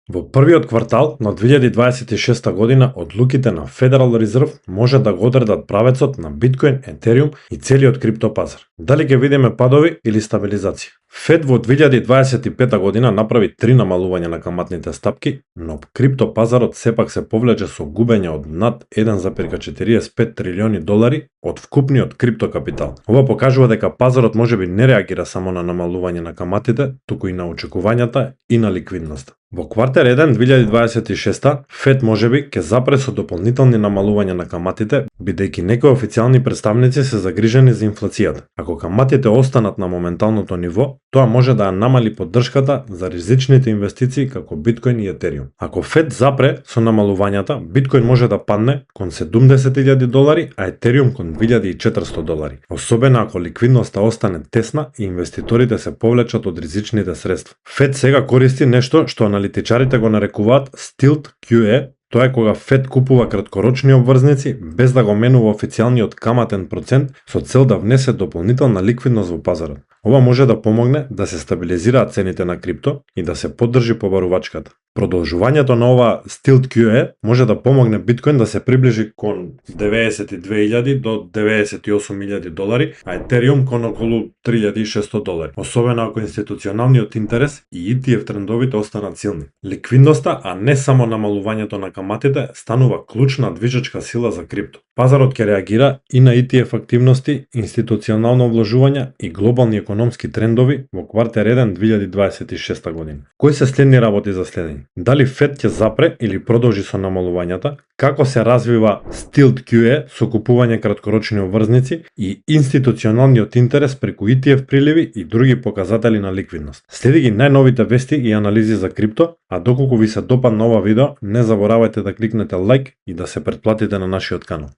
Во првиот квартал на 2026 година одлуките на Federal Reserve може да го одредат правецот на Биткоин, Етериум и целиот криптопазар. Дали ќе видиме падови или стабилизација? Фед во 2025 година направи 3 намалувања на каматните стапки, но криптопазарот сепак се повлече со губење од над 1,45 трилиони долари од вкупниот криптокапитал. Ова покажува дека пазарот можеби не реагира само на намалување на каматите, туку и на очекувањата и на ликвидноста. Во квартер 1 2026 Фед можеби ќе запре со дополнителни намалувања на каматите, бидејќи некои официјални представници се загрижени за инфлацијата. Ако каматите останат на моменталното ниво, тоа може да ја намали поддршката за ризичните инвестиции како Биткоин и Етериум. Ако Фед запре со намалувањата, Биткоин може да падне кон 70.000 долари, а Етериум кон 2.400 долари. Особено ако ликвидноста остане тесна и инвеститорите се повлечат од ризичните средства. Фед сега користи нешто што аналитичарите го нарекуваат Stilt QE. Тоа е кога Фед купува краткорочни обврзници без да го менува официјалниот каматен процент со цел да внесе дополнителна ликвидност во пазарот. Ова може да помогне да се стабилизираат цените на крипто и да се поддржи побарувачката. Продолжувањето на ова Stilt QE може да помогне Биткоин да се приближи кон 92.000 до 98.000 долари, а Етериум кон околу 3.600 долари, особено ако институционалниот интерес и ETF трендовите останат силни. Ликвидноста, а не само намалувањето на каматите, станува клучна движечка сила за крипто. Пазарот ќе реагира и на ETF активности, институционално вложување и глобални економски трендови во квартер 1 2026 година. Кои се следни работи за следење? Дали Фед ќе запре или продолжи со намалувањата, како се развива Stilt QE со купување краткорочни обврзници и институционалниот интерес преку ETF приливи и други показатели на ликвидност. Следи ги најновите вести и анализи за крипто, а доколку ви се допадна ова видео, не заборавајте да кликнете лайк и да се претплатите на нашиот канал.